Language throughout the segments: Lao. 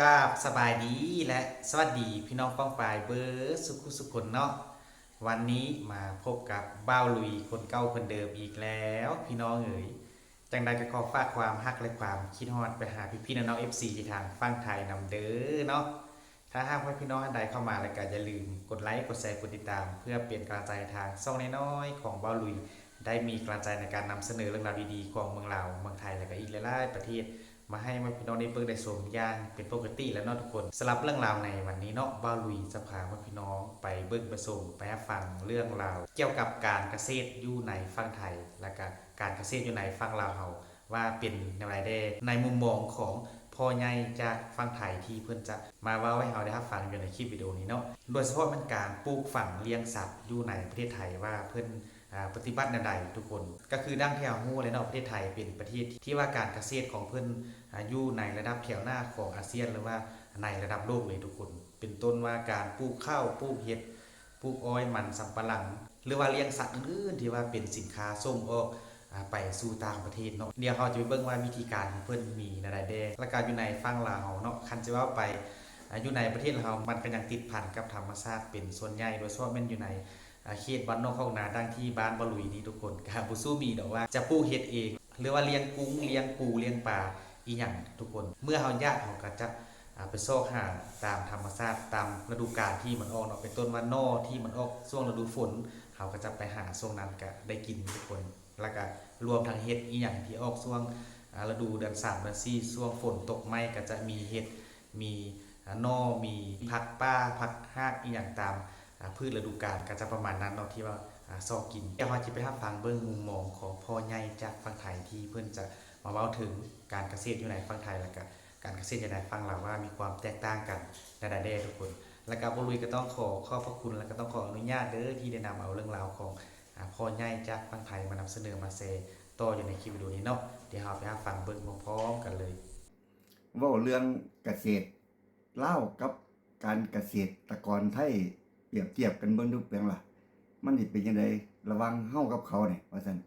ກາບສະບາຍດີ ແລະ ສະຫວັດດີພີ່ນ້ອງປ້ອງປາຍເບິດສຸຂູສຸຄົນເນາະ. ວັນນີ້ມາພົບກັບບ່າວລຸຍຄົນເກົ່າຄົນເດີມອີກແລ້ວພີ່ນ້ອງເອີຍ. ຈັ່ງໃດກໍຂໍຝາກຄວາມຮັກ ແລະ ຄວາມຄິດຮອດໄປຫາພີ່ໆນ້ອງໆ ເອັຟຊີ ທີ່ທາງຝັ່ງໄທນຳເດີເນາະ. ຖ້າຫາກວ່າພີ່ນ້ອງທ່ານໃດເຂົ້າມາແລ້ວກໍຢ່າລືມກົດໄລ ກົດແຊ ກົດຕິດຕາມ ເພື່ອເປັນກຳລັງໃຈໃຫ້ທາງຊ່ອງນ້ອຍໆຂອງບ່າວລຸຍ ໄດ້ມີກຳລັງໃຈໃນການນຳສະເໜີເລື່ອງລາວດີໆຂອງເມືອງລາວ, ເມືອງໄທ ແລະ ກໍອີກຫຼາຍໆປະເທດ ມາໃຫ້ພີ່ນ້ອງໄດ້ເບິ່ງໄດ້ຊົມຢ່າງເປັນປົກກະຕິແລ້ວເນາະທຸກຄົນ. ສຳລັບເລື່ອງລາວໃນວັນນີ້ເນາະ, ບ່າວລຸຍຈະພາພີ່ນ້ອງໄປເບິ່ງໄປຊົມ ໄປຮັບຟັງເລື່ອງລາວກ່ຽວກັບການກະເສດຢູ່ໃນຝັ່ງໄທ ແລະ ກະການກະເສດຢູ່ໃນຝັ່ງລາວເຮົາ ວ່າເປັນແນວໃດແດ່ ໃນມຸມມອງຂອງພໍ່ໃຫຍ່ຈາກຝັ່ງໄທ ທີ່ເພິ່ນຈະມາເວົ້າໃຫ້ເຮົາໄດ້ຮັບຟັງຢູ່ໃນຄລິບວິດີໂອນີ້ເນາະ. ໂດຍສະເພາະແມ່ນການປູກຝັງລ້ຽງສັດຢູ່ໃນປະເທດໄທ ວ່າເພິ່ນ ອາ ປະຕິບັດແນວໃດທຸກຄົນ. ກໍຄືດັ່ງທີ່ເຮົາຮູ້ແຫຼະເນາະ, ປະເທດໄທເປັນປະເທດທີ່ວ່າການກະເສດຂອງເພິ່ນ ອາ ຢູ່ໃນລະດັບແຖວໜ້າຂອງອາຊຽນ ຫຼືວ່າໃນລະດັບໂລກເລີຍທຸກຄົນ. ເປັນຕົ້ນວ່າການປູກເຂົ້າ, ປູກເຫັດ, ປູກອ້ອຍ, ມັນສຳປະຫຼັງ ຫຼືວ່າລ້ຽງສັດອື່ນໆ ທີ່ວ່າເປັນສິນຄ້າສົ່ງອອກ ອາ ໄປສູ່ຕ່າງປະເທດເນາະ. ດຽວເຮົາຈະໄປເບິ່ງວ່າວິທີການຂອງເພິ່ນມີແນວໃດແດ່. ແລ້ວກະຢູ່ໃນຝັ່ງລາວເຮົາເນາະ, ຄັນຊິເວົ້າໄປ ອາ ຢູ່ໃນປະເທດລາວເຮົາ ມັນກໍຍັງຕິດພັນກັບທຳມະຊາດເປັນສ່ວນໃຫຍ່, ໂດຍສະເພາະແມ່ນຢູ່ໃນ ອາ ເຂດບ້ານນອກຄອກນາ ດັ່ງທີ່ບ້ານບ່າວລຸຍນີ້ທຸກຄົນ ກໍບໍ່ສູ້ມີດອກວ່າຈະປູກເຫັດເອງ ຫຼືວ່າລ້ຽງກຸ້ງ, ລ້ຽງປູ, ລ້ຽງປາອີ່ຫຍັງທຸກຄົນ. ເມື່ອເຮົາຢາກ ເຮົາກໍຈະ ອາ ໄປຊອກຫາຕາມທຳມະຊາດ ຕາມລະດູການທີ່ມັນອອກເນາະ, ເປັນຕົ້ນວ່າໜໍ່ທີ່ມັນອອກຊ່ວງລະດູຝົນ ເຮົາກໍຈະໄປຫາຊ່ວງນັ້ນກໍໄດ້ກິນທຸກຄົນ. ແລ້ວກະລວມທັງເຫັດອີ່ຫຍັງທີ່ອອກຊ່ວງ ອາ ລະດູເດືອນສາມເດືອນສີ່ ຊ່ວງຝົນຕົກໃໝ່ ກໍຈະມີເຫັດ ມີ ອາ ໜໍ່ ມີຜັກປ່າ ຜັກຮາກອີ່ຫຍັງຕາມ ອາ ພືດລະດູການ ກໍຈະປະມານນັ້ນເນາະ ທີ່ວ່າ ອາ ຊອກກິນ. ດຽວເຮົາຈະໄປຮັບຟັງເບິ່ງມຸມມອງຂອງພໍ່ໃຫຍ່ຈາກຝັ່ງໄທ ທີ່ເພິ່ນຈະມາເວົ້າເຖິງການກະເສດຢູ່ໃນຝັ່ງໄທ ແລ້ວກະການກະເສດຢູ່ໃນຝັ່ງລາວ ວ່າມີຄວາມແຕກຕ່າງກັນແນວໃດແດ່ທຸກຄົນ. ແລ້ວກະບ່າວລຸຍກໍຕ້ອງຂໍຂອບພະຄຸນ ແລ້ວກໍຕ້ອງຂໍອະນຸຍາດເດີ ທີ່ໄດ້ນຳເອົາເລື່ອງລາວຂອງ ອາ ພໍ່ໃຫຍ່ຈາກຝັ່ງໄທມານຳສະເໜີມາແຊຕໍ່ຢູ່ໃນຄລິບວິດີໂອນີ້ເນາະ. ດຽວເຮົາໄປຮັບຟັງເບິ່ງພ້ອມໆກັນເລີຍ. ເວົ້າເລື່ອງກະເສດລາວກັບການກະເສດຕະກອນໄທ ປຽບທຽບກັນເບິ່ງດູເປັນຫຍັງລະ ມັນຊິເປັນຈັ່ງໃດລະຫວ່າງເຮົາກັບເຂົານີ້ ວ່າຊັ້ນ.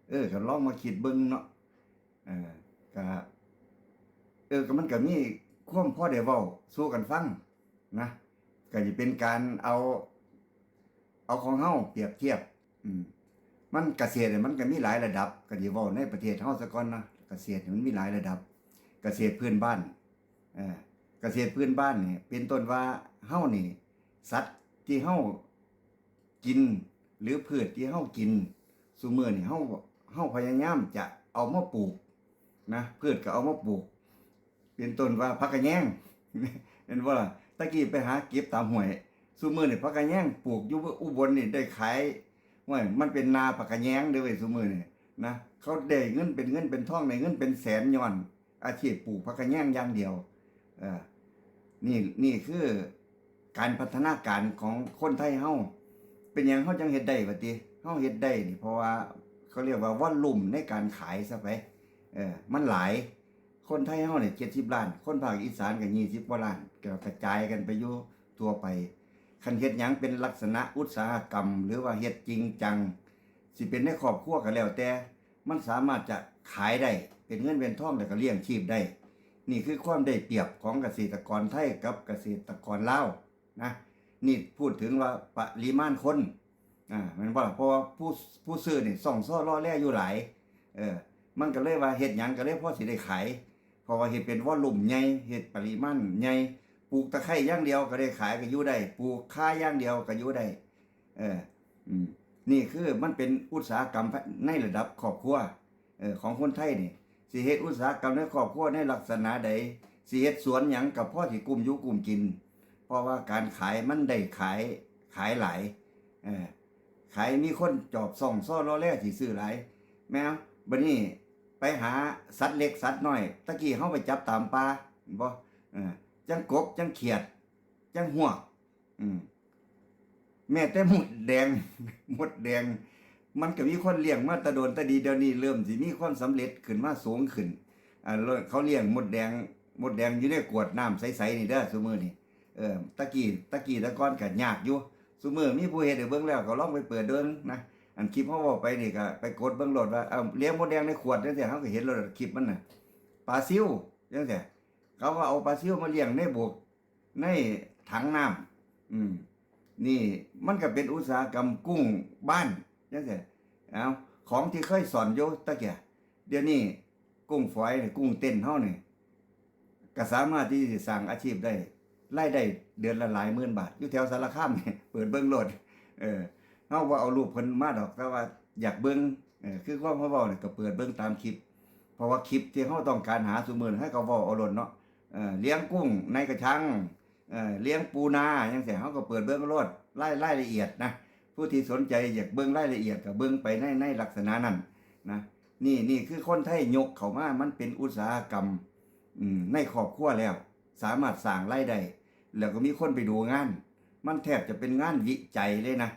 ເອີ ກໍລອງມາຄິດເບິ່ງເນາະ. ເອີ ກະ ເອີ ກໍມັນກໍມີຄວາມພໍໄດ້ເວົ້າສູ່ກັນຟັງນະ, ກໍຊິເປັນການເອົາ ເອົາຂອງເຮົາປຽບທຽບ. ອືມ ມັນກະເສດນີ້ມັນກໍມີຫຼາຍລະດັບ, ກໍຊິເວົ້າໃນປະເທດເຮົາສາກ່ອນເນາະ. ກະເສດນີ້ມັນມີຫຼາຍລະດັບ. ກະເສດພື້ນບ້ານ ເອີ ກະເສດພື້ນບ້ານນີ້ ເປັນຕົ້ນວ່າເຮົານີ້ ສັດທີ່ເຮົາກິນ ຫຼື ພືດທີ່ເຮົາກິນຊຸມື້ນີ້ ເຮົາ ເຮົາພະຍາຍາມຈະເອົາມາປູກນະ, ພືດກໍເອົາມາປູກ. ເປັນຕົ້ນວ່າຜັກຂະແຍງ ແມ່ນບໍ່ລະ? ຕະກີ້ໄປຫາເກັບຕາມຫ້ວຍ, ຊຸມື້ນີ້ຜັກຂະແຍງປູກຢູ່ອຸບົນນີ້ໄດ້ຂາຍ. ໂອ້ຍ ມັນເປັນນາຜັກຂະແຍງເດີ້ເວີຍ ຊຸມື້ນີ້ນະ, ເຂົາໄດ້ເງິນເປັນເງິນເປັນທອງ ໄດ້ເງິນເປັນແສນຍ້ອນອາຊີບປູກຜັກຂະແຍງຢ່າງດຽວ. ເອີ ນີ້ ນີ້ຄືການພັດທະນາການຂອງຄົນໄທເຮົາ. ເປັນຫຍັງເຮົາຈັ່ງເຮັດໄດ້ວະຕິ? ເຮົາເຮັດໄດ້ນີ້ ເພາະວ່າເຂົາຮຽກວ່າວອນລຸມໃນການຂາຍຊະໄປ. ເອີ ມັນຫຼາຍ. ຄົນໄທເຮົານີ້ເຈັດສິບລ້ານ, ຄົນພາກອີສານກໍຊາວກວ່າລ້ານ, ກໍກະຈາຍກັນໄປຢູ່ທົ່ວໄປ. ຄັນເຮັດຫຍັງເປັນລັກສະນະອຸດສາຫະກຳ ຫຼືວ່າເຮັດຈິງຈັງ ຊິເປັນໃນຄອບຄົວກໍແລ້ວແຕ່ ມັນສາມາດຈະຂາຍໄດ້ ເປັນເງິນເປັນທອງ ແລ້ວກໍລ້ຽງຊີບໄດ້. ນີ້ຄືຄວາມໄດ້ປຽບຂອງກະເສດຕະກອນໄທກັບກະເສດຕະກອນລາວນະ. ນີ້ພູດເຖິງວ່າປະລິມານຄົນ ອາ ແມ່ນບໍ່ລະ? ເພາະວ່າຜູ້ ຜູ້ຊື້ນີ້ຊ່ອງຊໍລໍແລຢູ່ຫຼາຍ. ເອີ ມັນກໍເລີຍວ່າເຮັດຫຍັງກໍເລີຍພໍຊິໄດ້ຂາຍ, ເພາະວ່າເຮັດເປັນວອລຸມໃຫຍ່ ເຮັດປະລິມານໃຫຍ່. ປູກຕະໄຄຢ່າງດຽວກໍໄດ້ຂາຍ ກໍຢູ່ໄດ້, ປູກຂ່າຢ່າງດຽວກໍຢູ່ໄດ້. ເອີ ອືມ ນີ້ຄືມັນເປັນອຸດສາຫະກຳໃນລະດັບຄອບຄົວ ເອີ ຂອງຄົນໄທນີ້. ຊິເຮັດອຸດສາຫະກຳໃນຄອບຄົວໃນລັກສະນະໃດ, ຊິເຮັດສວນຫຍັງກໍພໍຊິກຸ້ມຢູ່ກຸ້ມກິນ, ເພາະວ່າການຂາຍມັນໄດ້ຂາຍ ຂາຍຫຼາຍ. ເອີ ຂາຍ ມີຄົນຈອບຊ່ອງຊໍລໍແລຊິຊື້ຫຼາຍ. ແມ່ນ ບັດນີ້ໄປຫາສັດເລັກສັດນ້ອຍ, ຕະກີ້ເຮົາໄປຈັບຕາມປ່າ ແມ່ນບໍ່? ເອີ ຈັ່ງກົບ ຈັ່ງຂຽດ ຈັ່ງຮວກ ອືມ ແມ້ແຕ່ມົດແດງ ມົດແດງ ມັນກໍມີຄົນລ້ຽງມາແຕ່ດົນແຕ່ດີ, ດຽວນີ້ເລີ່ມຊິມີຄວາມສຳເລັດຂຶ້ນມາສູງຂຶ້ນ. ອ່າ ເຂົາລ້ຽງມົດແດງ ມົດແດງຢູ່ໃນກວດນ້ຳໃສໆນີ້ເດີ ຊຸມື້ນີ້. ເອີ ຕະກີ້ ຕະກີ້ແຕ່ກ່ອນກໍຍາກຢູ່, ຊຸມື້ມີຜູ້ເຮັດໃຫ້ເບິ່ງແລ້ວ ກໍລອງໄປເປີດເບິ່ງນະ. ອັນຄລິບເຮົາເວົ້າໄປນີ້ ກໍໄປກົດເບິ່ງໂລດວ່າ ເອົາ ລ້ຽງມົດແດງໃນຂວດ ຈັ່ງຊີ້ ເຮົາກໍເຫັນໂລດ ຄລິບມັນນະ ປາຊິວ ຈັ່ງຊີ້. ເຂົາວ່າເອົາປາຊິວມາລ້ຽງໃນບວກ ໃນຖັງນ້ຳ ອືມ ນີ້ມັນກໍເປັນອຸດສາຫະກຳກຸ້ງບ້ານຈັ່ງຊີ້. ເອົາ ຂອງທີ່ເຄີຍສ້ອນຢູ່ຕະກີ້ ດຽວນີ້ກຸ້ງຝອຍ ກຸ້ງເຕັ້ນເຮົານີ້ ກໍສາມາດທີ່ຊິສ້າງອາຊີບໄດ້ ລາຍໄດ້ເດືອນລະຫຼາຍໝື່ນບາດ. ຢູ່ແຖວສາລະຄາມນີ້ ເປີດເບິ່ງໂລດ ເອີ ເຮົາບໍ່ເອົາຮູບເພິ່ນມາດອກ ແຕ່ວ່າຢາກເບິ່ງ ເອີ ຄືຄວາມເຮົາເວົ້ານີ້ ກໍເປີດເບິ່ງຕາມຄລິບ ເພາະວ່າຄລິບທີ່ເຮົາຕ້ອງການຫາຊຸມື້ນີ້ ເຮົາກໍເວົ້າເອົາໂລດເນາະ ເອີ ລ້ຽງກຸ້ງໃນກະຊັງ ເອີ ລ້ຽງປູນາຈັ່ງຊີ້ ເຮົາກໍເປີດເບິ່ງໂລດ ລາຍ ລາຍລະອຽດນະ. ຜູ້ທີ່ສົນໃຈຢາກເບິ່ງລາຍລະອຽດກໍເບິ່ງໄປໃນ ໃນລັກສະນະນັ້ນນະ. ນີ້ ນີ້ຄືຄົນໄທຍົກເຂົ້າມາ ມັນເປັນອຸດສາຫະກຳ ອືມ ໃນຄອບຄົວແລ້ວ ສາມາດສ້າງລາຍໄດ້ ແລ້ວກໍມີຄົນໄປດູງານ ມັນແທບຈະເປັນງານວິໄຈເລີຍນະ.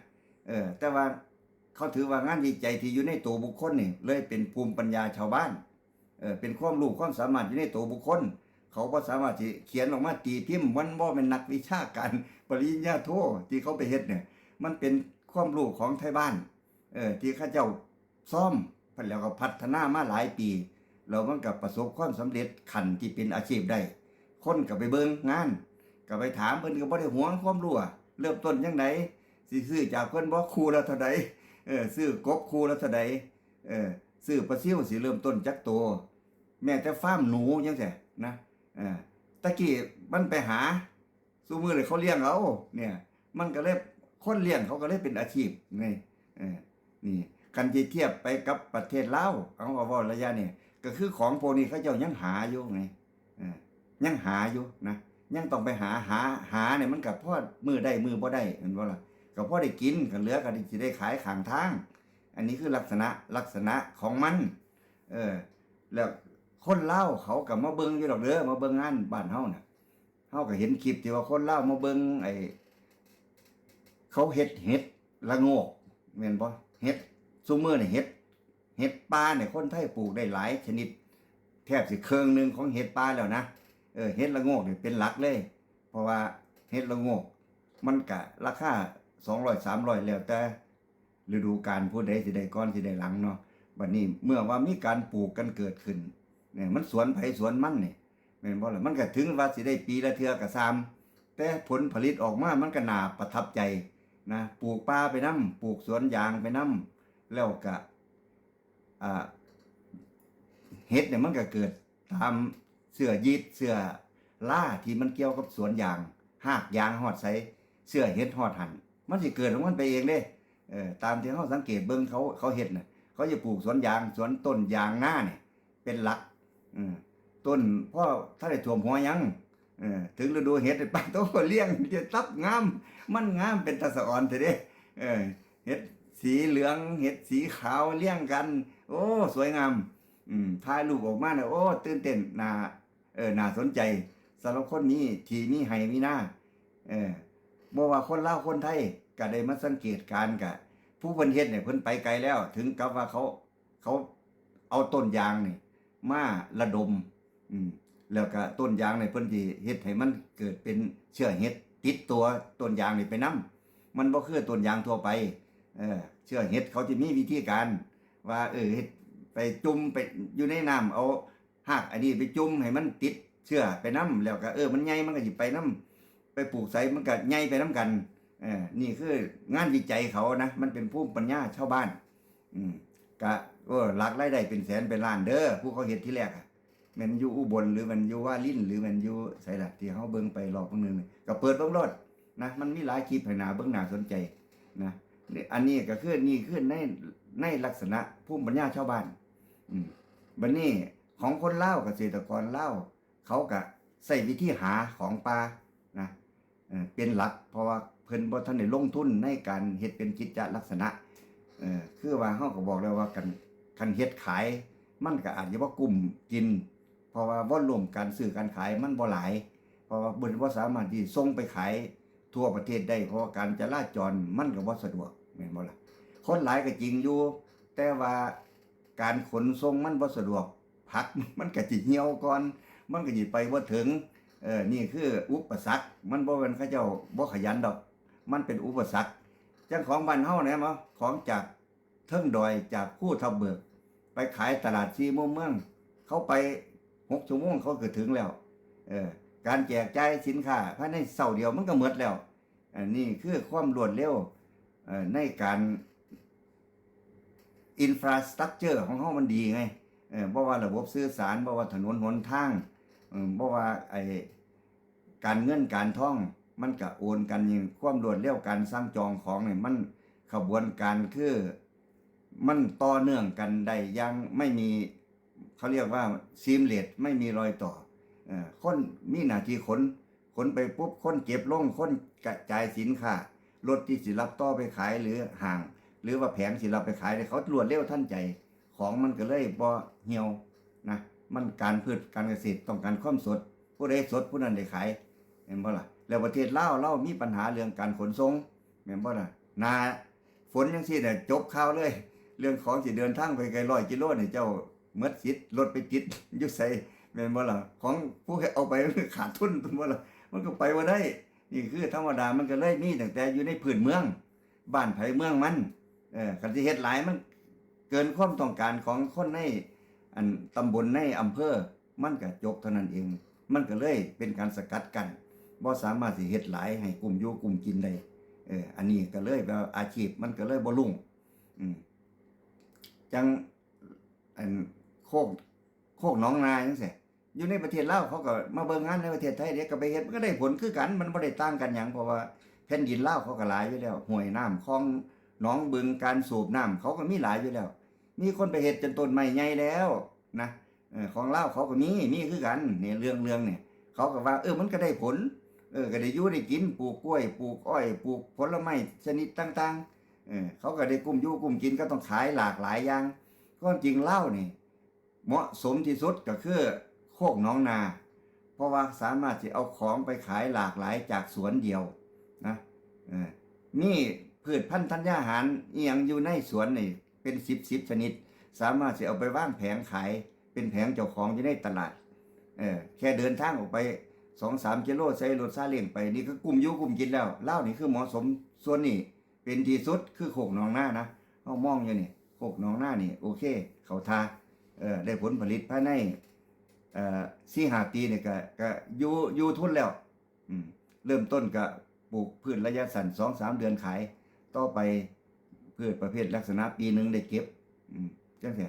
ເອີ ແຕ່ວ່າເຂົາຖືວ່າງານວິໄຈທີ່ຢູ່ໃນໂຕບຸກຄົນນີ້ ເລີຍເປັນພູມປັນຍາຊາວບ້ານ ເອີ ເປັນຄວາມຮູ້ຄວາມສາມາດຢູ່ໃນໂຕບຸກຄົນ ເຂົາບໍ່ສາມາດຊິຂຽນອອກມາຕີພິມ ມັນບໍ່ແມ່ນນັກວິຊາການປະລິນຍາໂທທີ່ເຂົາໄປເຮັດນີ້ ມັນເປັນຄວາມຮູ້ຂອງໄທບ້ານ ເອີ ທີ່ເຂົາເຈົ້າຊ້ອມ ແລ້ວກໍພັດທະນາມາຫຼາຍປີ ແລ້ວມັນກໍປະສົບຄວາມສຳເລັດຂັ້ນທີ່ເປັນອາຊີບໄດ້ ຄົນກໍໄປເບິ່ງງານ ກໍໄປຖາມເພິ່ນ ກໍບໍ່ໄດ້ຫວງຄວາມຮູ້ ເລີ່ມຕົ້ນຈັ່ງໃດ ຊິຊື້ຈາກເພິ່ນບໍ່ ຄູ່ລະເທົ່າໃດ ເອີ ຊື້ກົບຄູ່ລະເທົ່າໃດ ເອີ ຊື້ປາຊິວຊິເລີ່ມຕົ້ນຈັກໂຕ ແມ້ແຕ່ຟາມໜູຈັ່ງຊີ້ນະ ເອີ ຕະກີ້ມັນໄປຫາ ຊຸມື້ນີ້ເຂົາລ້ຽງເອົາ ເນ່ຍ ມັນກໍເລີຍ ຄົນລ້ຽງເຂົາກໍເລີຍເປັນອາຊີບນີ້ ເອີ ນີ້ ຄັນຊິທຽບໄປກັບປະເທດລາວ ເຮົາກໍເວົ້າໄລຍະນີ້ ກໍຄືຂອງພວກນີ້ເຂົາເຈົ້າຍັງຫາຢູ່ໄງ ເອີ ຍັງຫາຢູ່ນະ ຍັງຕ້ອງໄປຫາ ຫາ ຫານີ້ມັນກໍພໍມື້ໄດ້ມື້ບໍ່ໄດ້ ແມ່ນບໍ່ລະ? ກໍພໍໄດ້ກິນ ກໍເຫຼືອກໍຊິໄດ້ຂາຍຂ້າງທາງ. ອັນນີ້ຄືລັກສະນະ ລັກສະນະຂອງມັນ ເອີ ແລ້ວຄົນລາວເຂົາກໍມາເບິ່ງຢູ່ດອກເດີ ມາເບິ່ງງານບ້ານເຮົານະ ເຮົາກໍເຫັນຄລິບທີ່ວ່າຄົນລາວມາເບິ່ງໄອ້ ເຂົາເຮັດເຫັດລະໂງກ ແມ່ນບໍ່? ເຫັດ ຊຸມື້ນີ້ເຫັດ ເຫັດປ່ານີ້ຄົນໄທປູກໄດ້ຫຼາຍຊະນິດ ແທບຊິເຄິ່ງໜຶ່ງຂອງເຫັດປ່າແລ້ວນະ. ເອີ ເຫັດລະໂງກນີ້ເປັນຫຼັກເລີຍ ເພາະວ່າເຫັດລະໂງກມັນກະລາຄາສອງຮ້ອຍສາມຮ້ອຍ ແລ້ວແຕ່ ฤດູການຜູ້ໃດຊິໄດ້ກ່ອນຊິໄດ້ຫຼັງເນາະ. ບັດນີ້ເມື່ອວ່າມີການປູກກັນເກີດຂຶ້ນ ແມ່ນ ມັນສວນໃຜສວນມັນນີ້ ແມ່ນບໍ່ລະ? ມັນກໍເຖິງວ່າຊິໄດ້ປີລະເທື່ອກໍຊ່າງ ແຕ່ຜົນຜະລິດອອກມາມັນກໍໜ້າປະທັບໃຈນະ. ປູກປ່າໄປນຳ ປູກສວນຢາງໄປນຳ ແລ້ວກະ ອ່າ ເຫັດນີ້ມັນກໍເກີດຕາມເຊື້ອຢີດ ເຊື້ອລາທີ່ມັນກ່ຽວກັບສວນຢາງ ຮາກຢາງຮອດໃສ ເຊື້ອເຫັດຮອດຫັ້ນ ມັນຊິເກີດຂອງມັນໄປເອງເດ້. ເອີ ຕາມທີ່ເຮົາສັງເກດເບິ່ງເຂົາ ເຂົາເຮັດນະ ເຂົາຈະປູກສວນຢາງ ສວນຕົ້ນຢາງນານີ້ເປັນຫຼັກ. ເອີ ຕົ້ນພໍຖ້າໄດ້ຖ້ວມຫົວຫຍັງ ເອີ ເຖິງລະດູເຫັດ ປາໂຕ ລ້ຽງຈະຕັບງາມ ມັນງາມເປັນຕາສະອອນແທ້ເດ້. ເອີ ເຫັດສີເຫຼືອງ ເຫັດສີຂາວລຽງກັນ ໂອ້ ສວຍງາມ. ອືມ ຖ່າຍຮູບອອກມາແລ້ວ ໂອ້ ຕື່ນເຕັ້ນ ໜ້າ ເອີ ໜ້າສົນໃຈ ສຳລັບຄົນມີທີ່ມີໄຮ່ມີນາ. ເອີ ບໍ່ວ່າຄົນລາວຄົນໄທ ກະໄດ້ມາສັງເກດການ ກະຜູ້ເພິ່ນເຮັດນີ້ ເພິ່ນໄປໄກແລ້ວ ເຖິງກັບວ່າເຂົາ ເຂົາເອົາຕົ້ນຢາງນີ້ມາລະດົມ ອືມ ແລ້ວກະຕົ້ນຢາງນີ້ເພິ່ນຊິເຮັດໃຫ້ມັນເກີດເປັນເຊື້ອເຫັດຕິດຕົວຕົ້ນຢາງນີ້ໄປນຳ ມັນບໍ່ຄືຕົ້ນຢາງທົ່ວໄປ. ເອີ ເຊື້ອເຫັດເຂົາຈະມີວິທີການວ່າ ເອີ ເຮັດໄປຈຸ່ມໄປຢູ່ໃນນ້ຳ ເອົາຮາກອັນນີ້ໄປຈຸ່ມໃຫ້ມັນຕິດເຊື້ອໄປນຳ ແລ້ວກະ ເອີ ມັນໃຫຍ່ມັນກໍຊິໄປນຳ ໄປປູກໃສມັນກໍໃຫຍ່ໄປນຳກັນ. ເອີ ນີ້ຄືງານວິໄຈເຂົານະ ມັນເປັນພູມປັນຍາຊາວບ້ານ. ອືມ ກະ ເອີ ຫຼັກລາຍໄດ້ເປັນແສນເປັນລ້ານເດີ ຜູ້ເຂົາເຮັດທີແລກອະ ແມ່ນຢູ່ອຸບົນ ຫຼືແມ່ນຢູ່ວາລິນ ຫຼືແມ່ນຢູ່ໃສລະ ທີ່ເຮົາເບິ່ງໄປລອບເບິ່ງໜຶ່ງ ກະເປີດເບິ່ງໂລດນະ ມັນມີຫຼາຍຄລິບໃຫ້ໜ້າເບິ່ງໜ້າສົນໃຈນະ. ອັນນີ້ກະຄື ນີ້ຄືໃນ ໃນລັກສະນະພູມປັນຍາຊາວບ້ານ. ອືມ ບັດນີ້ຂອງຄົນລາວ ກະເສດຕະກອນລາວ ເຂົາກະໃຊ້ວິທີຫາຂອງປ່ານະ ເອີ ເປັນຫຼັກ ເພາະວ່າເພິ່ນບໍ່ທັນໄດ້ລົງທຶນໃນການເຮັດເປັນກິດຈະລັກສະນະ. ເອີ ຄືວ່າເຮົາກໍບອກແລ້ວວ່າ ຄັນ ຄັນເຮັດຂາຍ ມັນກໍອາດຈະບໍ່ກຸ້ມກິນ ເພາະວ່າວອນລຸ່ມການຊື້ການຂາຍມັນບໍ່ຫຼາຍ ເພາະວ່າເພິ່ນບໍ່ສາມາດທີ່ສົ່ງໄປຂາຍທົ່ວປະເທດໄດ້ ເພາະວ່າການຈະລາຈອນມັນກໍບໍ່ສະດວກ ແມ່ນບໍ່ລະ? ຄົນຫຼາຍກໍຈິງຢູ່ ແຕ່ວ່າ ການຂົນສົ່ງມັນບໍ່ສະດວກ ຜັກມັນກໍຊິຫ່ຽວກ່ອນ ມັນກໍຊິໄປບໍ່ເຖິງ. ເອີ ນີ້ຄືອຸປະສັກ ມັນບໍ່ແມ່ນເຂົາເຈົ້າບໍ່ຂະຫຍັນດອກ ມັນເປັນອຸປະສັກ. ຈັ່ງຂອງບ້ານເຮົາແນມເອົາ ຂອງຈາກເທິງດອຍ ຈາກພູທັບເບີກ ໄປຂາຍຕະຫຼາດສີ່ມຸມເມືອງ ເຂົາໄປຫົກຊົ່ວໂມງເຂົາກໍເຖິງແລ້ວ. ເອີ ການແຈກຈ່າຍສິນຄ້າພາຍໃນເຊົ້າດຽວມັນກໍໝົດແລ້ວ. ອັນນີ້ຄືຄວາມລວດເລັວ ເອີ ໃນການ infrastructure ຂອງເຮົາມັນດີໄງ. ເອີ ບໍ່ວ່າລະບົບສື່ສານ, ບໍ່ວ່າຖະໜົນຫົນທາງ, ເອີ ບໍ່ວ່າໄອ້ການເງິນການທອງ, ມັນກະໂອນກັນ. ຄວາມລວດເລັວການສັ່ງຈອງຂອງນີ້ ມັນ ຂະບວນການຄືມັນຕໍ່ເນື່ອງກັນໄດ້ຢ່າງໄມ່ມີ ເຂົາຮຽກວ່າ seamless ໄມ່ມີລອຍຕໍ່. ເອີ ຄົນມີໜ້າທີ່ຂົນ, ຂົນໄປປຸບ ຄົນເກັບລົງ, ຄົນກະຈາຍສິນຄ້າ, ລົດທີ່ຊິຮັບຕໍ່ໄປຂາຍ ຫຼື ຫ້າງ ຫຼືວ່າແຜງຊິຮັບໄປຂາຍ ເຂົາລວດເລັວທັນໃຈ, ຂອງມັນກໍເລີຍບໍ່ຫ່ຽວນະ. ມັນການພືດການກະເສດຕ້ອງການຄວາມສົດ, ຜູ້ໃດສົດຜູ້ນັ້ນໄດ້ຂາຍ, ແມ່ນບໍ່ລະ? ແລ້ວປະເທດລາວ ລາວມີບັນຫາເລື່ອງການຂົນສົ່ງ, ແມ່ນບໍ່ລະ? ໜ້າຝົນຈັ່ງຊີ້ນະ ຈົບຂ່າວເລີຍ, ເລື່ອງຂອງຊິເດີນທາງໄປໄກຮ້ອຍກິໂລນີ້ ເຈົ້າໝົດສິດ, ລົດໄປຕິດຢູ່ໃສ ແມ່ນບໍ່ລະ? ຂອງຜູ້ເອົາໄປມັນຂາດທຶນ ແມ່ນບໍ່ລະ? ມັນກໍໄປບໍ່ໄດ້. ນີ້ຄືທຳມະດາ, ມັນກໍເລີຍມີຕັ້ງແຕ່ຢູ່ໃນພື້ນເມືອງ, ບ້ານໃຜເມືອງມັນ. ເອີ ຄັນຊິເຮັດຫຼາຍ ມັນເກີນຄວາມຕ້ອງການຂອງຄົນໃນ ອັນ ຕຳບົນ ໃນອຳເພີ, ມັນກະຈົບເທົ່ານັ້ນເອງ. ມັນກະເລີຍເປັນການສະກັດກັ້ນ, ບໍ່ສາມາດຊິເຮັດຫຼາຍໃຫ້ກຸ້ມຢູ່ກຸ້ມກິນໄດ້. ເອີ ອັນນີ້ກະເລີຍແບບວ່າອາຊີບມັນກະເລີຍບໍ່ລຸ້ງ. ອືມ ຈັ່ງ ອັນ ໂຄກ ໂຄກໜອງນາຈັ່ງຊີ້ ຢູ່ໃນປະເທດລາວ ເຂົາກໍມາເບິ່ງງານໃນປະເທດໄທເດ້, ກໍໄປເຮັດ ມັນກໍໄດ້ຜົນຄືກັນ, ມັນບໍ່ໄດ້ຕ່າງກັນຫຍັງ, ເພາະວ່າແຜ່ນດິນລາວເຂົາກໍຫຼາຍຢູ່ແລ້ວ, ຫ້ວຍນ້ຳ ຄອງໜອງບຶງ ການສູບນ້ຳ ເຂົາກໍມີຫຼາຍຢູ່ແລ້ວ. ມີຄົນໄປເຮັດຈົນຕົ້ນໄມ້ໃຫຍ່ແລ້ວນະ. ເອີ ຂອງລາວເຂົາກໍມີ ມີຄືກັນນີ້. ເລື່ອງ ເລື່ອງນີ້ ເຂົາກໍວ່າ ເອີ ມັນກໍໄດ້ຜົນ, ເອີ ກໍໄດ້ຢູ່ໄດ້ກິນ, ປູກກ້ວຍ ປູກອ້ອຍ ປູກຜົນລະໄມ້ຊະນິດຕ່າງໆ, ເອີ ເຂົາກໍໄດ້ກຸ້ມຢູ່ກຸ້ມກິນ, ກໍຕ້ອງຂາຍຫຼາກຫຼາຍຢ່າງ. ຄວາມຈິງລາວນີ້ ເໝາະສົມທີ່ສຸດກໍຄືໂຄກໜອງນາ, ເພາະວ່າສາມາດຊິເອົາຂອງໄປຂາຍຫຼາກຫຼາຍຈາກສວນດຽວນະ. ເອີ ມີພືດພັນທັນຍາຫານອີ່ຫຍັງຢູ່ໃນສວນນີ້ເປັນສິບສິບຊະນິດ, ສາມາດຊິເອົາໄປວາງແຜງຂາຍເປັນແຜງເຈົ້າຂອງຢູ່ໃນຕະຫຼາດ. ເອີ ແຄ່ເດີນທາງອອກໄປສອງສາມກິໂລ ໃສ່ລົດຊາເລ້ງໄປ ນີ້ກໍກຸ້ມຢູ່ກຸ້ມກິນແລ້ວ. ລາວນີ້ຄືເໝາະສົມສ່ວນນີ້ ເປັນທີ່ສຸດ ຄືໂຄກໜອງນານະ. ເຮົາມອງຢູ່ນີ້ ໂຄກໜອງນານີ້ ໂອເຄ ເຂົ້າທ່າ, ເອີ ໄດ້ຜົນຜະລິດພາຍໃນ ເອີ ສີ່ຫ້າປີນີ້ ກະ ກະຢູ່ ຢູ່ທຶນແລ້ວ. ອືມ ເລີ່ມຕົ້ນກະປູກພືດໄລຍະສັ້ນ ສອງສາມເດືອນຂາຍ, ຕໍ່ໄປພືດປະເພດລັກສະນະປີໜຶ່ງໄດ້ເກັບ, ອືມ ຈັ່ງຊີ້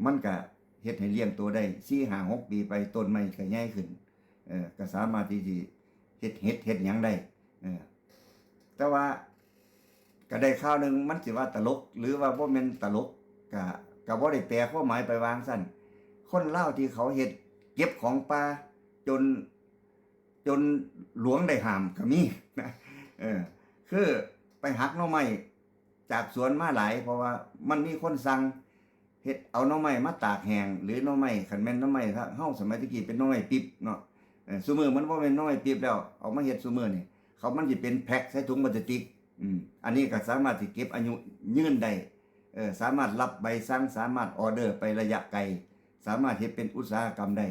ມັນກະເຮັດໃຫ້ລ້ຽງໂຕໄດ້ ສີ່ຫ້າຫົກປີໄປ ຕົ້ນໄມ້ກະໃຫຍ່ຂຶ້ນ. ເອີ ກໍສາມາດທີ່ຊິເຮັດເຫັດເຮັດຫຍັງໄດ້. ເອີ ແຕ່ວ່າກໍໄດ້ຂ່າວໜຶ່ງ ມັນຊິວ່າຕະຫຼົກ ຫຼືວ່າບໍ່ແມ່ນຕະຫຼົກ ກໍ ກໍບໍ່ໄດ້ແປຄວາມໝາຍໄປວ່າຈັ່ງຊັ້ນ. ຄົນລາວທີ່ເຂົາເຮັດເກັບຂອງປ່າຈົນ ຈົນຫຼວງໄດ້ຫ້າມກໍມີນະ. ເອີ ຄືໄປຫັກໜໍ່ໄມ້ຈາກສວນມາຫຼາຍ ເພາະວ່າມັນມີຄົນສັ່ງ ເຮັດເອົາໜໍ່ໄມ້ມາຕາກແຫ້ງ ຫຼືໜໍ່ໄມ້ ຄັນແມ່ນໜໍ່ໄມ້ເຮົາສະໄໝແຕ່ກີ້ເປັນໜໍ່ໄມ້ປິບເນາະ. ເອີ ຊຸມື້ມັນບໍ່ແມ່ນໜໍ່ໄມ້ປິບແລ້ວ ເອົາມາເຮັດຊຸມື້ນີ້ ເຂົາ ມັນຊິເປັນແພັກໃສ່ຖົງພລາສຕິກ. ອືມ ອັນນີ້ກໍສາມາດຊິເກັບອາຍຸຍືນໄດ້. ເອີ ສາມາດຮັບໃບສັ່ງ ສາມາດອໍເດີໄປໄລຍະໄກ ສາມາດເຮັດເປັນອຸດສາຫະກຳໄດ້.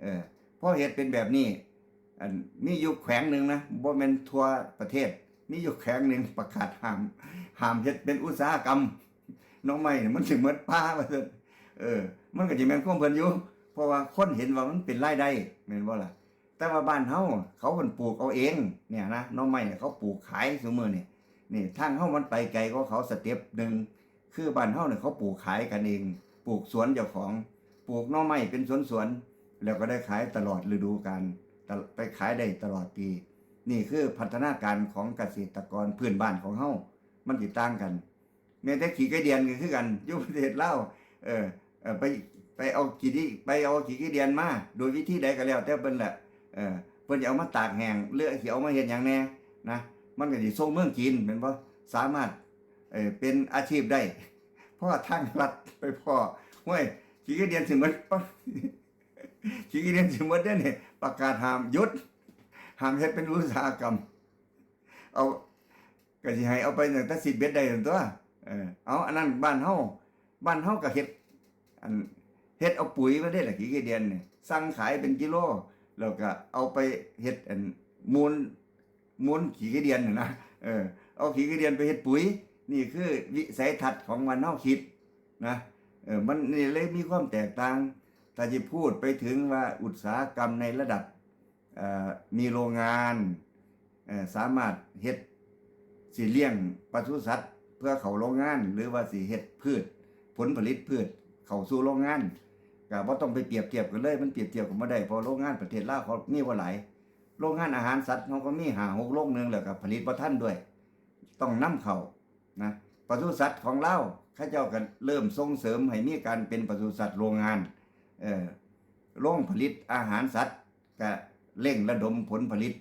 ເອີ ພໍເຮັດເປັນແບບນີ້ ອັນ ມີຢູ່ແຂວງໜຶ່ງນະ ບໍ່ແມ່ນທົ່ວປະເທດ ມີຢູ່ແຂວງໜຶ່ງປະກາດຫ້າມ ຫ້າມເຮັດເປັນອຸດສາຫະກຳ ໜໍ່ໄມ້ນີ້ມັນຊິໝົດປ່າວ່າຊັ້ນ. ເອີ ມັນກໍຊິແມ່ນຄວາມເພິ່ນຢູ່ ເພາະວ່າຄົນເຫັນວ່າມັນເປັນລາຍໄດ້ ແມ່ນບໍ່ລະ? ແຕ່ວ່າບ້ານເຮົາ ເຂົາເພິ່ນປູກເອົາເອງນີ້ນະ ໜໍ່ໄມ້ນີ້ເຂົາປູກຂາຍຊຸມື້ນີ້. ນີ້ ທາງເຮົາມັນໄປໄກກວ່າເຂົາສະເຕັບໜຶ່ງ ຄືບ້ານເຮົານີ້ເຂົາປູກຂາຍກັນເອງ ປູກສວນເຈົ້າຂອງ ປູກໜໍ່ໄມ້ເປັນສວນໆ ແລ້ວກໍໄດ້ຂາຍຕະຫຼອດລະດູການ ຕະ ໄປຂາຍໄດ້ຕະຫຼອດປີ. ນີ້ຄືພັດທະນາການຂອງກະເສດຕະກອນພື້ນບ້ານຂອງເຮົາ ມັນຊິຕ່າງກັນ. ແມ້ແຕ່ຂີ້ໄກ່ເດືອນກໍຄືກັນ ຢູ່ປະເທດລາວ ເອີ ເອີ ໄປ ໄປເອົາຂີ້ດິ ໄປເອົາຂີ້ໄກ່ເດືອນມາ ໂດຍວິທີໃດກໍແລ້ວແຕ່ເພິ່ນແຫຼະ ເອີ ເພິ່ນຊິເອົາມາຕາກແຫ້ງ ຫຼືຊິເອົາມາເຮັດຫຍັງແດ່ນະ ມັນກໍຊິສົ່ງເມືອງຈີນ ແມ່ນບໍ່? ສາມາດ ເອີ ເປັນອາຊີບໄດ້. ພໍທາງລັດໄປພໍ້ ໂອ້ຍ ຂີ້ໄກ່ເດືອນຊິໝົດ ຂີ້ໄກ່ເດືອນຊິໝົດເດ້ນີ້ ປະກາດຫ້າມ ຢຸດ ຫ້າມເຮັດເປັນອຸດສາຫະກຳ. ເອົາ ກໍຊິໃຫ້ເອົາໄປຕັ້ງແຕ່ຊີດເບັດໄດ້ນັ້ນຕົວະ. ເອີ ເອົາ ອັນນັ້ນບ້ານເຮົາ ບ້ານເຮົາກໍເຮັດ ອັນ ເຮັດເອົາປຸຍມາເດ້ລະ ຂີ້ໄກ່ເດືອນນີ້ ສັ່ງຂາຍເປັນກິໂລ ແລ້ວກໍເອົາໄປເຮັດ ອັນ ມູນ ມູນຂີ້ໄກ່ເດືອນຫັ້ນນະ. ເອີ ເອົາຂີ້ໄກ່ເດືອນໄປເຮັດປຸຍ. ນີ້ຄືວິໄສທັດຂອງບ້ານເຮົາຄິດນະ. ເອີ ມັນ ນີ້ເລີຍມີຄວາມແຕກຕ່າງ ຖ້າຊິພູດໄປເຖິງວ່າອຸດສາຫະກຳໃນລະດັບ ເອີ ມີໂລງງານ ເອີ ສາມາດເຮັດ ຊິລ້ຽງປະສຸສັດເພື່ອເຂົ້າໂລງງານ ຫຼືວ່າຊິເຮັດພືດ ຜົນຜະລິດພືດເຂົ້າສູ່ໂລງງານ ກະບໍ່ຕ້ອງໄປປຽບທຽບກັນເລີຍ. ມັນປຽບທຽບກັນບໍ່ໄດ້ ເພາະໂລງງານປະເທດລາວເຂົາມີບໍ່ຫຼາຍ. ໂລງງານອາຫານສັດເຮົາກໍມີຫ້າຫົກໂລງໜຶ່ງ ແລ້ວກໍຜະລິດບໍ່ທັນດ້ວຍ ຕ້ອງນຳເຂົ້ານະ. ປະສຸສັດຂອງລາວ ເຂົາເຈົ້າກໍເລີ່ມສົ່ງເສີມໃຫ້ມີການເປັນປະສຸສັດໂລງງານ ເອີ ໂລງຜະລິດອາຫານສັດ ກະເລັ່ງລະດົມຜົນຜະລິດ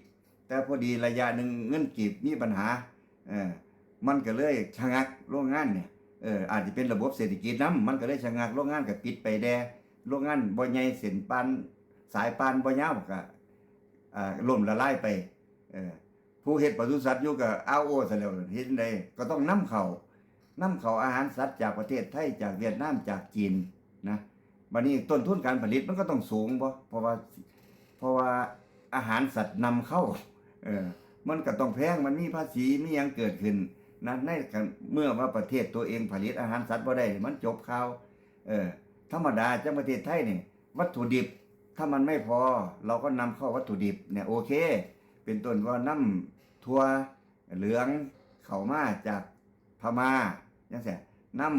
ແຕ່ພໍດີໄລຍະໜຶ່ງເງິນກີບມີບັນຫາ ເອີ ມັນກໍເລີຍຊະງັກໂລງງານນີ້ ເອີ ອາດຈະເປັນລະບົບເສດຖະກິດນຳ ມັນກໍເລີຍຊະງັກ ໂລງງານກໍປິດໄປແດ່ ໂລງງານບໍ່ໃຫຍ່ ເສັ້ນປານ ສາຍປານບໍ່ຍາວ ກໍ ອ່າ ລົ້ມລະລາຍໄປ ເອີ ຜູ້ເຮັດປະສຸສັດຢູ່ກໍ ເອົາ ໂອ້ ຊະແລ້ວ ເຮັດຈັ່ງໃດ ກໍຕ້ອງນຳເຂົ້າ ນຳເຂົ້າອາຫານສັດຈາກປະເທດໄທ ຈາກຫວຽດນາມ ຈາກຈີນນະ. ບັດນີ້ຕົ້ນທຶນການຜະລິດມັນກໍຕ້ອງສູງບໍ ເພາະວ່າ ເພາະວ່າອາຫານສັດນຳເຂົ້າ ເອີ ມັນກໍຕ້ອງແພງ ມັນມີພາສີ ມີຫຍັງເກີດຂຶ້ນນະ. ໃນເມື່ອວ່າປະເທດຕົວເອງຜະລິດອາຫານສັດບໍ່ໄດ້ ມັນຈົບຂ່າວ. ເອີ ທຳມະດາຈັ່ງປະເທດໄທນີ້ ວັດຖຸດິບ ຖ້າມັນໄມ່ພໍ ເຮົາກໍນຳເຂົ້າວັດຖຸດິບເນຍ ໂອເຄ ເປັນຕົ້ນວ່ານ້ຳຖົ່ວເຫຼືອງເຂົ້າມາຈາກພະມ້າ ຈັ່ງຊີ້ ນ້ຳ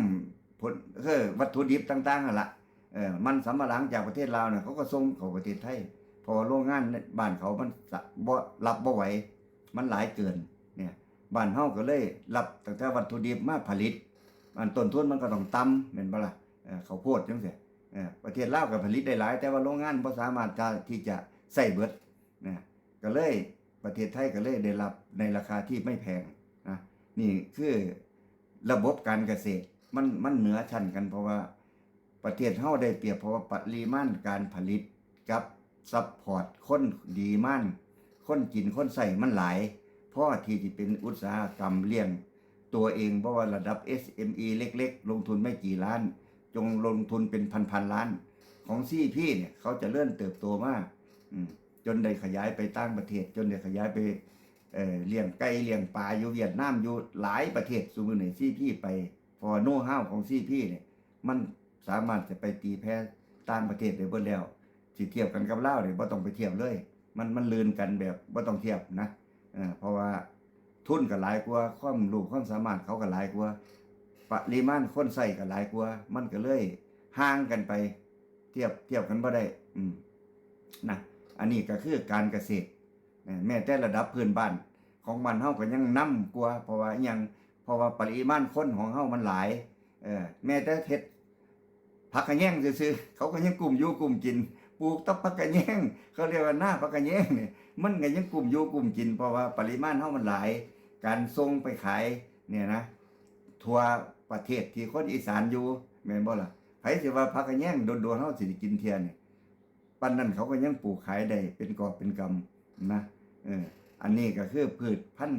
ຜົນ ຄືວັດຖຸດິບຕ່າງໆຫັ້ນລະ ເອີ ມັນສຳປະຫຼັງຈາກປະເທດລາວນະ ເຂົາກໍສົ່ງເຂົ້າປະເທດໄທ ເພາະວ່າໂລງງານໃນບ້ານເຂົາມັນສະ ບໍ່ ຮັບບໍ່ໄຫວ ມັນຫຼາຍເກີນເນຍ. ບ້ານເຮົາກໍເລີຍຮັບຕັ້ງແຕ່ວັດຖຸດິບມາຜະລິດ ອັນຕົ້ນທຶນມັນກໍຕ້ອງຕ່ຳ ແມ່ນບໍ່ລະ? ເອີ ເຂົ້າໂພດຈັ່ງຊີ້ ເອີ ປະເທດລາວກໍຜະລິດໄດ້ຫຼາຍ ແຕ່ວ່າໂລງງານບໍ່ສາມາດທີ່ຈະໃຊ້ເບິດນະ ກໍເລີຍປະເທດໄທກໍເລີຍໄດ້ຮັບໃນລາຄາທີ່ໄມ່ແພງນະ. ນີ້ຄືລະບົບການກະເສດ ມັນ ມັນເໜືອຊັ້ນກັນ ເພາະວ່າປະເທດເຮົາໄດ້ປຽບ ເພາະວ່າປະລິມານການຜະລິດກັບຊັບພອດຄົນດີມານ ຄົນກິນຄົນໃຊ້ມັນຫຼາຍ ພໍທີ່ຊິເປັນອຸດສາຫະກຳລ້ຽງ ຕົວເອງ ບໍ່ວ່າລະດັບ ເອສເອັມອີ ເລັກໆ ລົງທຶນໄມ່ກີ່ລ້ານ ຈົ່ງລົງທຶນເປັນພັນໆລ້ານ ຂອງ ຊີ ພີ ນີ້ ເຂົາຈະເລີນເຕີບໂຕມາ ອືມ ຈົນໄດ້ຂະຫຍາຍໄປຕ່າງປະເທດ ຈົນໄດ້ຂະຫຍາຍໄປ ເອີ ລ້ຽງໄກ່ລ້ຽງປາຢູ່ຫວຽດນາມ ຢູ່ຫຼາຍປະເທດ. ຊຸມື້ນີ້ ຊີ ພີ ໄປ ເພາະວ່າໂນຮາວຂອງ ຊີ ພີ ນີ້ ມັນສາມາດຈະໄປຕີແຜ່ຕ່າງປະເທດໄດ້ເບິດແລ້ວ. ຊິທຽບກັນກັບລາວນີ້ບໍ່ຕ້ອງໄປທຽບເລີຍ ມັນ ມັນລື່ນກັນແບບບໍ່ຕ້ອງທຽບນະ ເອີ ເພາະວ່າທຶນກໍຫຼາຍກວ່າ ຄວາມຮູ້ຄວາມສາມາດເຂົາກໍຫຼາຍກວ່າ ປະລິມານຄົນໃຊ້ກໍຫຼາຍກວ່າ ມັນກໍເລີຍຫ່າງກັນໄປ ທຽບ ທຽບກັນບໍ່ໄດ້ ອືມ ນະ. ອັນນີ້ກໍຄືການກະເສດ ແມ່ນແຕ່ລະດັບພື້ນບ້ານຂອງບ້ານເຮົາກໍຍັງນຳກວ່າ ເພາະວ່າອີ່ຫຍັງ ເພາະວ່າປະລິມານຄົນຂອງເຮົາມັນຫຼາຍ ເອີ ແມ່ນແຕ່ເຮັດຜັກຂະແຍງຊື່ໆ ເຂົາກໍຍັງກຸ້ມຢູ່ກຸ້ມກິນ ປູກແຕ່ຜັກຂະແຍງ ເຂົາເອີ້ນວ່ານາຜັກຂະແຍງນີ້ ມັນກໍຍັງກຸ້ມຢູ່ກຸ້ມກິນ ເພາະວ່າປະລິມານເຮົາມັນຫຼາຍ ການສົ່ງໄປຂາຍນີ້ນະ ທົ່ວປະເທດທີ່ຄົນອີສານຢູ່ ແມ່ນບໍ່ລະ? ໃຜຊິວ່າຜັກຂະແຍງໂດນໆ ເຮົາຊິໄດ້ກິນເທື່ອນີ້ ປານນັ້ນເຂົາກໍຍັງປູກຂາຍໄດ້ເປັນກອບເປັນກຳນະ ເອີ ອັນນີ້ກໍຄືພືດພັນ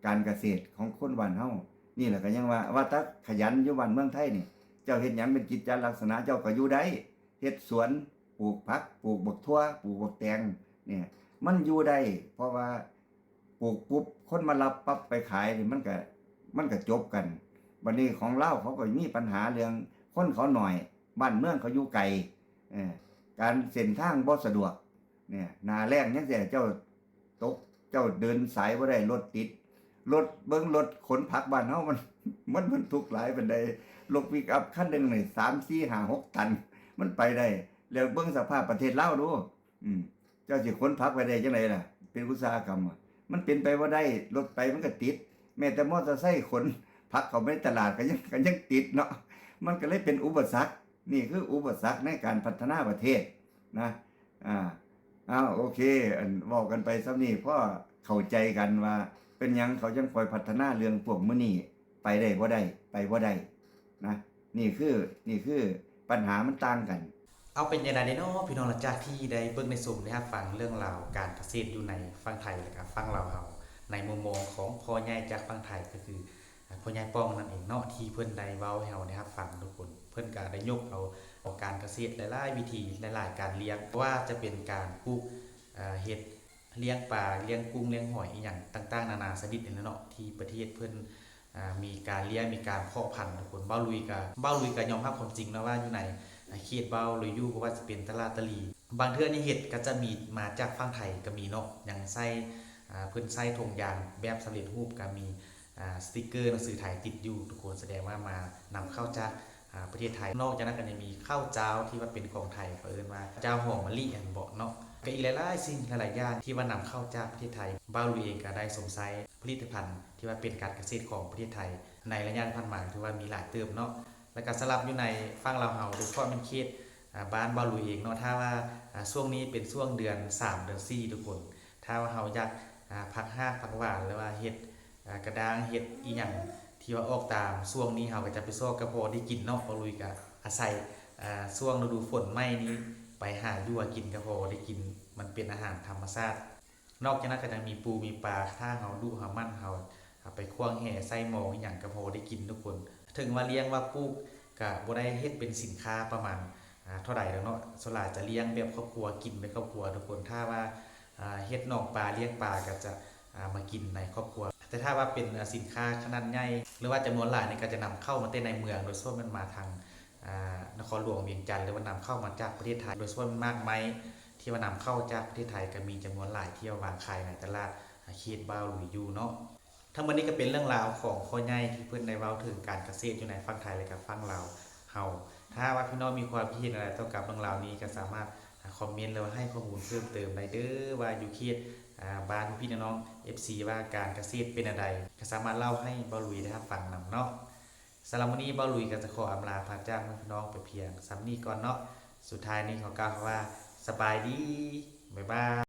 ການກະເສດຂອງຄົນບ້ານເຮົານີ້ແຫຼະ. ກໍຍັງວ່າ ວ່າແຕ່ຂະຫຍັນຢູ່ບ້ານເມືອງໄທນີ້ ເຈົ້າເຮັດຫຍັງເປັນກິດຈະລັກສະນະ ເຈົ້າກໍຢູ່ໄດ້ ເຮັດສວນ ປູກຜັກ ປູກບັກຖົ່ວ ປູກບັກແຕງນີ້ ມັນຢູ່ໄດ້ ເພາະວ່າ ປູກປຸບ ຄົນມາຮັບປັບໄປຂາຍນີ້ ມັນກະ ມັນກະຈົບກັນ. ບັດນີ້ຂອງລາວເຂົາກໍມີບັນຫາເລື່ອງຄົນເຂົາໜ້ອຍ ບ້ານເມືອງເຂົາຢູ່ໄກ ເອີ ການເສັ້ນທາງບໍ່ສະດວກ ເອີ ໜ້າແລ້ງຈັ່ງຊີ້ ເຈົ້າຕົກ ເຈົ້າເດີນສາຍບໍ່ໄດ້ ລົດຕິດ ລົດ ເບິ່ງລົດຂົນຜັກບ້ານເຮົາ ມັນ ມັນບັນທຸກຫຼາຍປານໃດ ລົດປິກອັບຄັນໜຶ່ງນີ້ ສາມ ສີ່ ຫ້າ ຫົກ ຕັນ ມັນໄປໄດ້ແລ້ວ. ເບິ່ງສະພາບປະເທດລາວດູ ອືມ ເຈົ້າຊິຂົນຜັກໄປໄດ້ຈັ່ງໃດລະ? ເປັນອຸດສາຫະກຳ ມັນເປັນໄປບໍ່ໄດ້ ລົດໄປມັນກໍຕິດ ແມ້ແຕ່ມໍເຕີໄຊຂົນຜັກເຂົ້າໄປໃນຕະຫຼາດກໍຍັງ ກໍຍັງຕິດເນາະ ມັນກໍເລີຍເປັນອຸປະສັກ. ນີ້ຄືອຸປະສັກໃນການພັດທະນາປະເທດນະ. ອ່າ ອ້າວ ໂອເຄ ອັນ ເວົ້າກັນໄປສ່ຳນີ້ ພໍເຂົ້າໃຈກັນວ່າເປັນຫຍັງເຂົາຈັ່ງຄ່ອຍພັດທະນາເລື່ອງພວກມື້ນີ້ ໄປໄດ້ບໍ່ໄດ້ ໄປບໍ່ໄດ້ນະ. ນີ້ຄື ນີ້ຄືປັນຫາມັນຕ່າງກັນ. ເອົາ ເປັນຈັ່ງໃດເນາະພີ່ນ້ອງ ຫຼັງຈາກທີ່ໄດ້ເບິ່ງໄດ້ຊົມໄດ້ຮັບຟັງເລື່ອງລາວການກະເສດຢູ່ໃນຝັ່ງໄທ ແລະກະຝັ່ງລາວເຮົາ ໃນມຸມມອງຂອງພໍ່ໃຫຍ່ຈາກຝັ່ງໄທ ກໍຄື ອ່າ ພໍ່ໃຫຍ່ປ້ອງນັ້ນເອງເນາະ ທີ່ເພິ່ນໄດ້ເວົ້າໃຫ້ເຮົາໄດ້ຮັບຟັງທຸກຄົນ. ເພິ່ນກະໄດ້ຍົກເອົາ ເອົາການກະເສດຫຼາຍໆວິທີ ຫຼາຍໆການລ້ຽງ ບໍ່ວ່າຈະເປັນການປູກ ເອີ ເຮັດ ລ້ຽງປາ ລ້ຽງກຸ້ງ ລ້ຽງຫອຍ ອີ່ຫຍັງຕ່າງໆນານາຊະນິດນີ້ແຫຼະເນາະ ທີ່ປະເທດເພິ່ນ ອ່າ ມີການລ້ຽງ ມີການເພາະພັນທຸກຄົນ. ບ່າວລຸຍກະ ບ່າວລຸຍກະຍອມຮັບຄວາມຈິງເນາະ ວ່າຢູ່ໃນ ເຂດບ່າວລຸຍຢູ່ ບໍ່ວ່າຈະເປັນຕະຫຼາດຕະຫຼີ ບາງເທື່ອນີ້ເຫັດກໍຈະມີມາຈາກຝັ່ງໄທກໍມີເນາະ ຍັງໃຊ້ ອ່າ ເພິ່ນໃຊ້ຖົງຢາງແບບສຳເລັດຮູບ ກໍມີ ອ່າ ສະຕິກເກີໜັງສືໄທຕິດຢູ່ທຸກຄົນ ສະແດງວ່າມານຳເຂົ້າຈາກ ອ່າ ປະເທດໄທ. ນອກຈາກນັ້ນກໍຍັງມີເຂົ້າຈ້າວທີ່ວ່າເປັນຂອງໄທ ເຂົາເອີ້ນວ່າຈ້າວຫອມມະລິຫັ້ນເບາະເນາະ ກໍອີກຫຼາຍໆສິ່ງຫຼາຍໆຢ່າງທີ່ວ່ານຳເຂົ້າຈາກປະເທດໄທ. ບ່າວລຸຍເອງກໍໄດ້ຊົມໃຊ້ຜະລິດຕະພັນທີ່ວ່າເປັນການກະເສດຂອງປະເທດໄທ ໃນໄລຍະທີ່ຜ່ານມາ ຖືວ່າມີຫຼາຍເຕີບເນາະ. ແລ້ວກໍສຳລັບຢູ່ໃນຝັ່ງລາວເຮົາ ໂດຍສະເພາະແມ່ນເຂດ ອ່າ ບ້ານບ່າວລຸຍເອງເນາະ ຖ້າວ່າ ອ່າ ຊ່ວງນີ້ເປັນຊ່ວງເດືອນສາມ ເດືອນສີ່ທຸກຄົນ ຖ້າວ່າເຮົາຢາກ ອ່າ ຜັກຮາກຜັກຫວານ ຫຼືວ່າເຫັດ ອ່າ ກະດ້າງ ເຫັດອີ່ຫຍັງທີ່ວ່າອອກຕາມຊ່ວງນີ້ ເຮົາກໍຈະໄປຊອກກໍພໍໄດ້ກິນເນາະ. ບ່າວລຸຍກໍອາໄສ ອ່າ ຊ່ວງລະດູຝົນໃໝ່ນີ້ໄປຫາຢູ່ຫາກິນກໍພໍໄດ້ກິນ ມັນເປັນອາຫານທຳມະຊາດ. ນອກຈາກນັ້ນກໍຍັງມີປູມີປາ ຖ້າເຮົາດຸເຮົາໝັ່ນ ເຮົາເອົາໄປຂວ້າງແຫໃສ່ໝອງອີ່ຫຍັງກໍພໍໄດ້ກິນທຸກຄົນ. ເຖິງວ່າລ້ຽງວ່າປູກ ກໍບໍ່ໄດ້ເຮັດເປັນສິນຄ້າປະມານ ອ່າ ເທົ່າໃດດອກເນາະ ສ່ວນຫຼາຍຈະລ້ຽງແບບຄອບຄົວ ກິນແບບຄອບຄົວທຸກຄົນ. ຖ້າວ່າ ອ່າ ເຮັດໜອງປາ ລ້ຽງປາ ກໍຈະ ອ່າ ມາກິນໃນຄອບຄົວ ແຕ່ຖ້າວ່າເປັນ ອ່າ ສິນຄ້າຂະໜາດໃຫຍ່ ຫຼືວ່າຈຳນວນຫຼາຍນີ້ ກໍຈະນຳເຂົ້າມາແຕ່ໃນເມືອງ ໂດຍສ່ວນແມ່ນມາທາງ ອ່າ ນະຄອນຫຼວງວຽງຈັນ ຫຼືວ່ານຳເຂົ້າມາຈາກປະເທດໄທ ໂດຍສ່ວນແມ່ນໝາກໄມ້ທີ່ວ່ານຳເຂົ້າຈາກປະເທດໄທ ກໍມີຈຳນວນຫຼາຍທີ່ວ່າວາງຂາຍໃນຕະຫຼາດ ອ່າ ເຂດບ່າວລຸຍຢູ່ເນາະ. ທັງໝົດນີ້ກໍເປັນເລື່ອງລາວຂອງພໍ່ໃຫຍ່ທີ່ເພິ່ນໄດ້ເວົ້າເຖິງການກະເສດຢູ່ໃນຝັ່ງໄທ ແລະ ກໍຝັ່ງລາວເຮົາ. ຖ້າຫາກວ່າພີ່ນ້ອງມີຄວາມຄິດເຫັນແນວໃດຕໍ່ກັບເລື່ອງລາວນີ້ ກໍສາມາດ ອ່າ ຄອມເມັນ ຫຼືວ່າໃຫ້ຂໍ້ມູນເພີ່ມເຕີມໄດ້ເດີ ວ່າຢູ່ເຂດ ອ່າ ບ້ານພີ່ໆນ້ອງໆ ເອັຟຊີ ວ່າການກະເສດເປັນແນວໃດ ກໍສາມາດເລົ່າໃຫ້ບ່າວລຸຍໄດ້ຮັບຟັງນຳເນາະ. ສຳລັບມື້ນີ້ບ່າວລຸຍກໍຈະຂໍອຳລາພາຈາກພີ່ນ້ອງໄປພຽງສ່ຳນີ້ກ່ອນເນາະ. ສຸດທ້າຍນີ້ຂໍກ່າວຄຳວ່າ ສະບາຍດີ ບາຍບາຍ.